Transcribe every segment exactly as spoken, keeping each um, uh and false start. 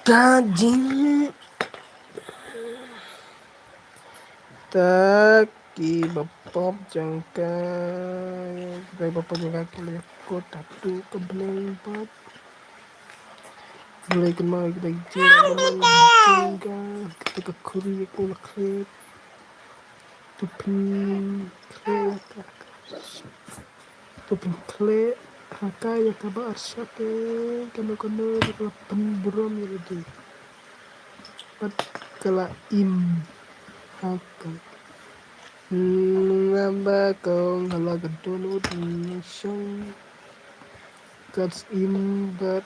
Ka jingtaki bapop jong ka, ka bapop jong ka ki la ïakut haduh ka bneng bad Blei kynmaw ïa kita ki jingïaman jong ka, kita ka khuri ïa ka la khleh. To pynkhleh ha ka, to pynkhleh ha ka ïa kaba arshak ïa ka, mano mano ruh ka la pynburom ïa lade. Bad ka la im ha ka. Naba ka ong ka la ka dohnud nongshong. Ka im bad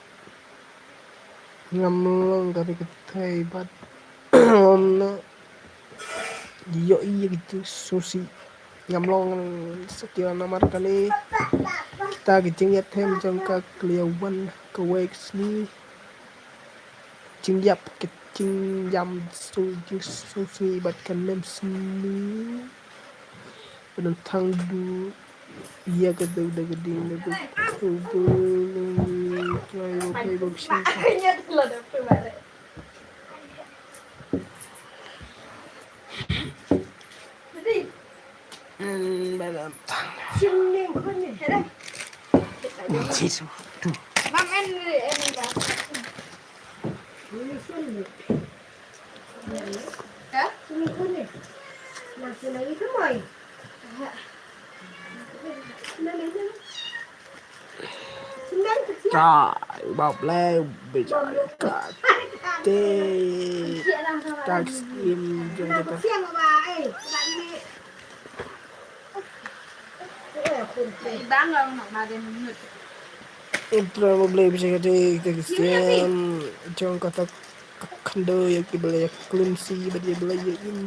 ngam long ka ri ka thei bad ym na ïohi ïa ki jingsngewsih. Ngam long satia namar kane kita ki jingïathem jong ka ki la wan kawei ka sngi. Jingïap ki jingïam sngewsih bad ka nem sngewsih. Ka dang thang duh ïa ka dei da ka ding da ka khubul. Trai ba kai ba ksih. Hmm, ba dang thang. Jisu. Trai ba Blei ba jai ka te tak im jong kita. Trai ba Blei ba jai ka te kita ki siam jong kata ka khyndew ïa ki ba la ïa klim si bad ïa ba la ïa im.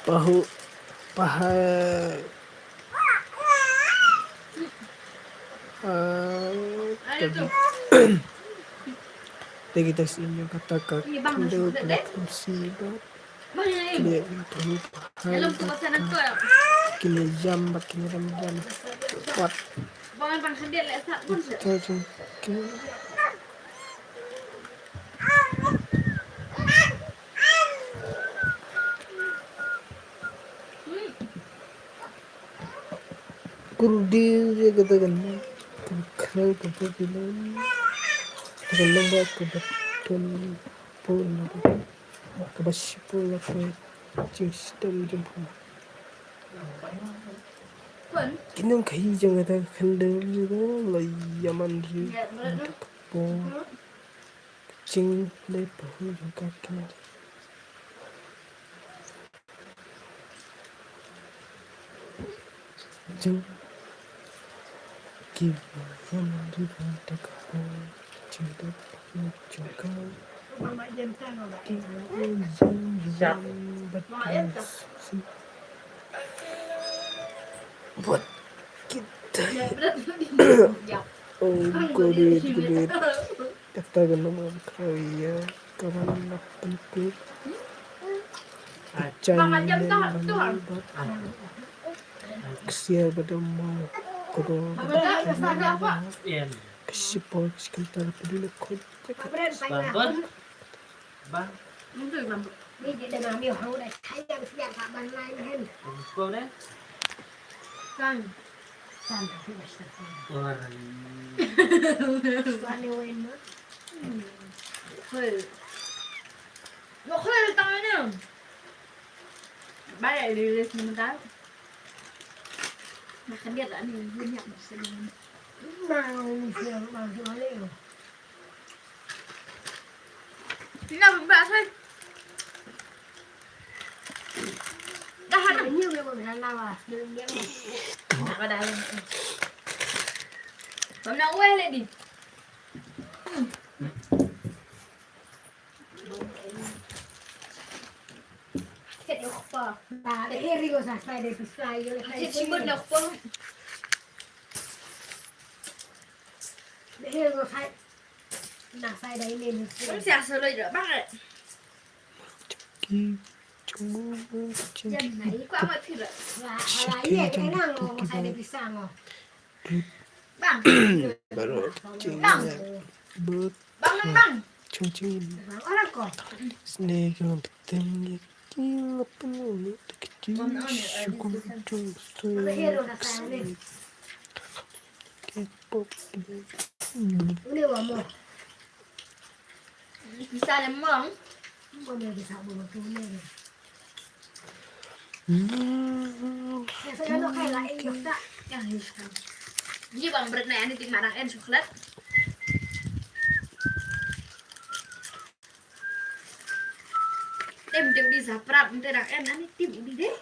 Pahu paha Te kita sien ïa kata ka khyndew ka la klim si bad ki la ïa im pahu paha bad ka ki la ïam bad ki la ram ïam. Wat. Kita jong ki. Kurdil ïa kata ka nong, ka khraw kata ka nong, kata ka nong ba kaba tun pun kaba shipul na ka jingshitom jong pha. Ki nong ka hi jong kata ka khyndew ïa ka la ïaman ri ka por. Jing lei pahu jong ka kynnoh. Jing ki wan ri ban ta ka por. Jing lei pahu jong ka. Ki wan jing wan bat si. Bad kita. Oh, kodet, kodet. Kata ka nong ka ïa ka ban na pynpit. Ka jam ne ban na bad ka sia ba da ma ka do ka shipor ka shikyntar ka dina khot. Bang. Ni di da ngam ïoh hang da chaya ka siang ka ban lai hen. Ko ne? Kan. San ka fi basta. Orang. San ni wen ma. Khoi. Mo khoi tang ne. Ba ya di les ni mental. Makan dia tak ni, dia nyak mesti ni. Mau ni siang, mau siang ni. Ina ba sai. Dah ada. Ini dia ba dah lawas. Dia dia. Pada. Pamna uai le di. Ba, de eri go sa sai de pisai yo. Jit sibut nok pong. De eri go sai. Na sai de ini. Kan sia solo ro bang. Ki chungu chungu. Jan na iko amat kira. Wa, wa, iya, kenang, sai de pisang. Bang. Baru. Bang. Bang, bang. Chung chung. Bang, orang ko. Snake lam peteng ye. Ki lapen ni tak ki. Syukur chung. K-pop. Ini wa mo. Bisa lemong. Mo ni bisa mo tu ni. Hmm. Ji bang bret na ani tik marang en coklat. Tem tem di zaprap ente rang en ani tim di deh.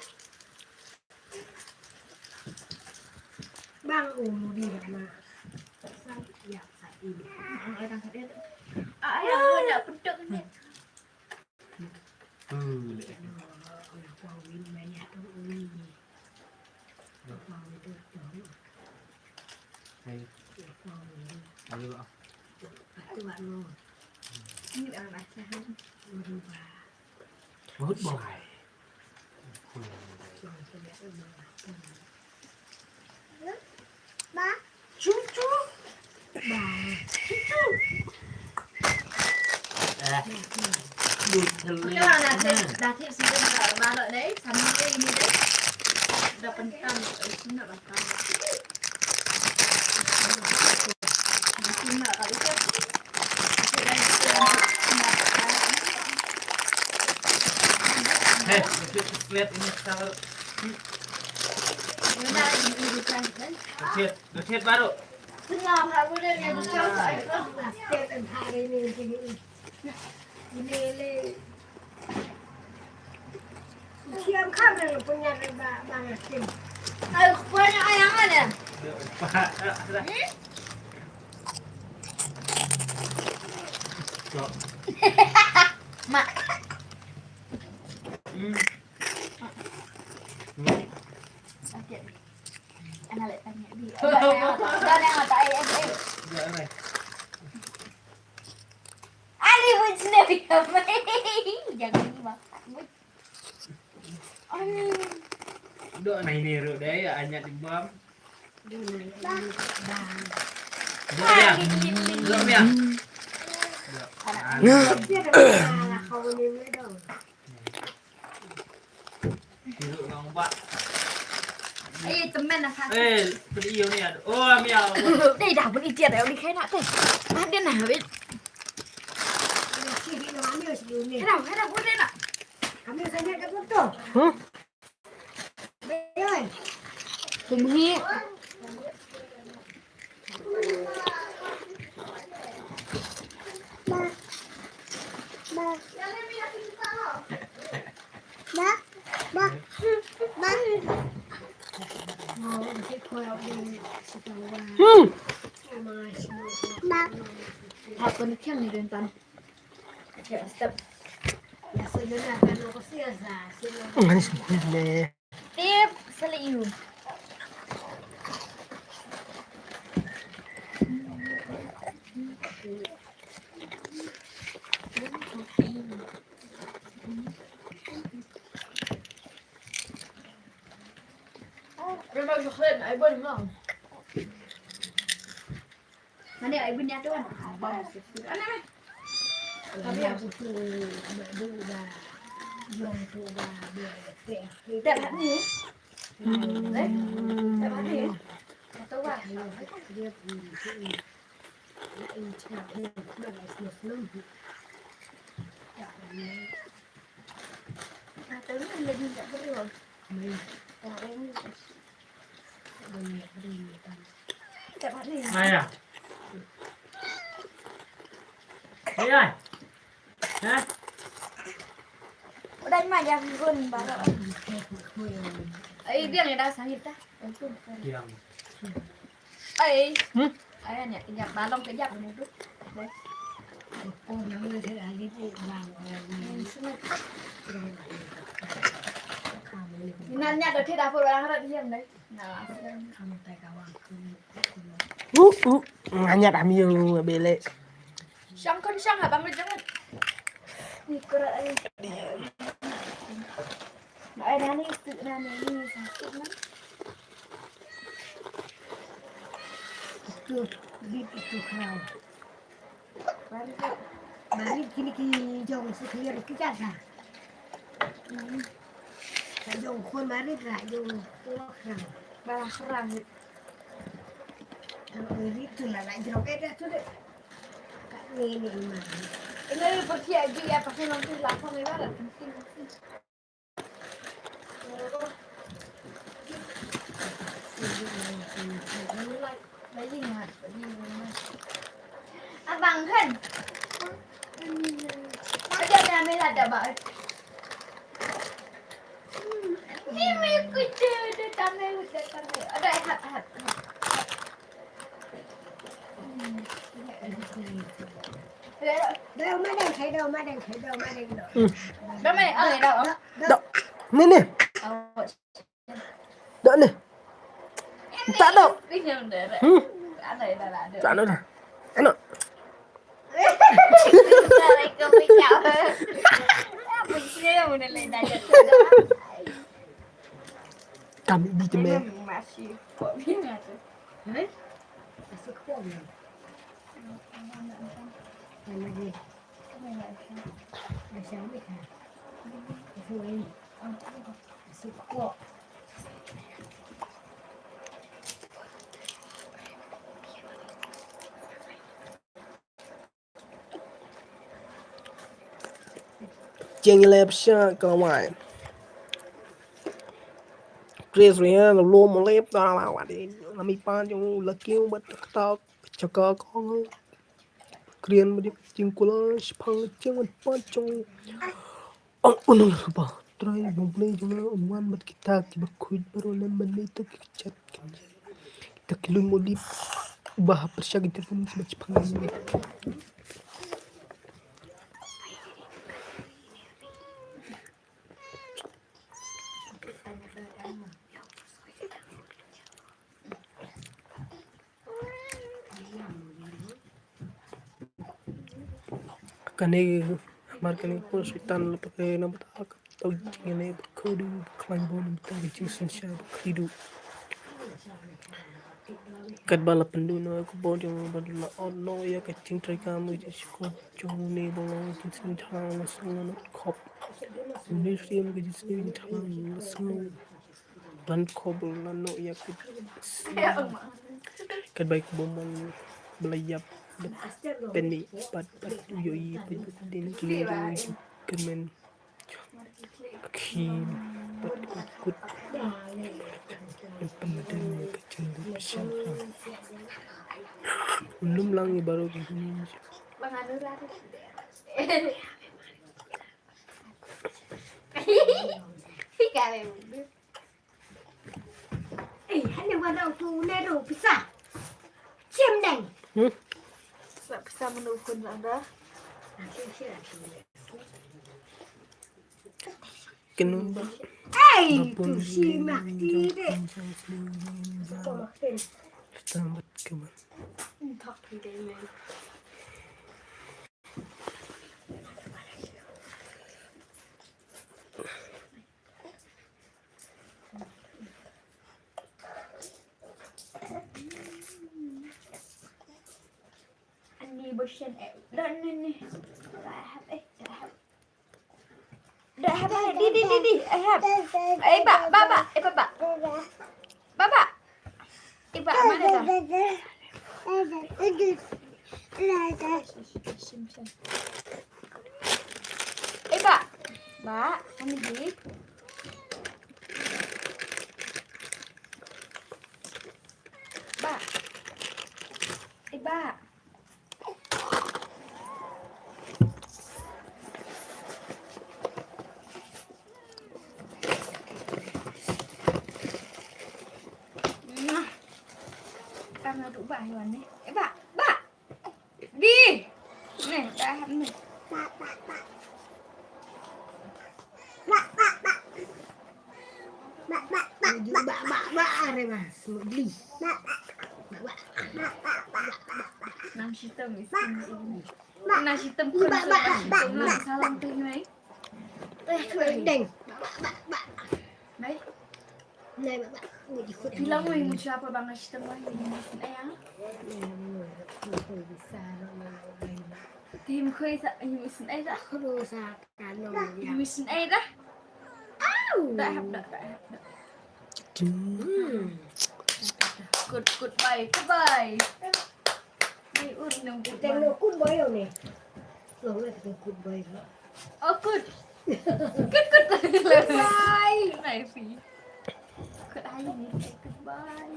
Bang u di na. Sa ya sa ini. Ang orang kata. Ah, ayah, nak pedek ni. Ayo, ah. Ini orang Aceh. Good boy. Cucu. Cucu. Eh. Dah tip, dah tip sini dah balok deh, sama dia ini deh. Dah pentam, sini nak pentam. Sini nak kalau dia. Hei, ini salah. Ini dah ini bukan kan? Kecil. Kecil baru. Siam kha ba punya ba ba na kim. Ai, punya ayang ada. Mak. Hmm. Hmm. Sakit. Ana lek tanya di. Dah, dah, dah, dah, dah, eh, eh, eh. Ali pun sendiri. Jangan ni bang. Dok nai ni ru dai, anyat di bam. Dok ya. Dok ya. Dok. Anak. Ai temen na kha. Eh, pedi iyo ni ada. Oh, ami au. Dei dah pun idiot dah uli kena teh. Ada nah wit. Hello, hello, boleh nak? Kami sana kat betul. Huh? Boleh. Kumhi. Hmm. Hap kon kiam ni den tan. Kiam step. Ngan sngewthuh le. Tip, seli iu. Rema chocolate, ai bon ma. Mane ai bunya tu kan? Abang. Ana me. Kami aku tu, mak dulu dah. Yang tu dah, dia teh. Tak ni. Eh? Tak ni. Atau wah. Dia pun. Nak ini cakap dia nak selesai. Tak ni. Atau ni lagi tak perlu. Mai. Mai. Mai. Ha? Udah mah jangan gun baru. Ai biang ya dah sangit dah. Biang. Ai. Hmm? Ai ni kejap balong kejap ni tu. Deh. Oh, nama saya lagi tu bang. Hmm, sini. Nan nya da theda pur orang rat hiam dai. Na. Uh, uh. Nganyat ami u bele. Shang kun shang ha bang jeng. Ni kurat ai. Ai nani tu nani ni satu man. Tu di tu kau. Bari, bari kini ki jong si clear ki jaka. Hmm. Ka jong khun bari ra jong tu khrang. Ba khrang. Ang ri tu la la jong ke da tu de. Ka ni ni ma. Ini pergi aja ya pakai nanti lapang ya lah. Abang kan? Ada namanya ada bang. Ni mai kucing ada tamai ada tamai. Ada hat hat. Dau madeng kai dau madeng kai dau madeng dau. Dau madeng, oh, dau. Dau. Ni ni. Dok ni. Tak dok. Hmm. Tak dok dah. Ano? Kami di tempat. Masih kok bingung tu. Hah? Masih kok bingung. Jeng lep sha kawai. Chris Rian lo mo lep ta la wa de. Nami pan jong la kiu bat tak tak. Chaka kong. Krian badi jing kula shipang jing wan pa jong. Ang unang ba trai bom le jong ang wan bad kita ki ba khuid baro nan ban le to ki chat. Kita ki lun mo lip ba ha persya kita pun ki ba shipang. Kane, mar kane por Soitan la pake na bata ka tau jingane ba khudu ba khlain bon ba ka jingsynshar ba khlidu. Katba la pynduh noh ïa ka bor jong u bad la ot noh ïa ka jingtrei kam ka jingshukor jong une ba long ka jingsneng jingthalang la sngew noh khop. Une u siem ka jingsneng jingthalang la sngew. Ban khop la noh ïa ka. Katba ka bor man ba la ïap bad pynmih bad bad u ïohi bad dien kine jong u kyrmen. Khim bad u kut. Pynmih ïa ka jingdon pyrshah. Lum lang ïa baroh ki hynñiew. Eh, hane wa dau tu ne ru pisa. Chim deng. Hmm? Sa pisa menu pun ada. Kenu ba. Eh, tu si mak ti de. Tambat keman. Entak ti de men. Ani boshan eh. Dah ni ni. Dah hap eh. Dah hap. Dah hap eh. Di di di di. Eh hap. Eh ba ba ba. Eh ba ba. Ba ba. Eh ba mana dah? Eh ba. Ba. Mana di? Ba. Eh ba. Nah. Tang aduk ba haiwan ni. Eh ba, ba. Di. Ni, dah ni. Ba ba ba ba, are ba, semut geli. Ba ba. Nang shitom miskin. Nang shitom kun, nang shitom, nang salam tu mai. Eh, deng. Ba ba ba ba. Mai. Nai ba ba. Bilang mai mu siapa bang nang shitom mai, mu syn ai ah. Tim khui sa, mu syn ai sa. Mu syn ai da. Au. Da hap da, da hap da. Hmm. Good, good boy, good boy. Mai un nang good boy. Teng lo good boy ni. Lo le teng good boy. Oh, good. Good, good. Good boy. Mai fi. Good ai ni, good boy.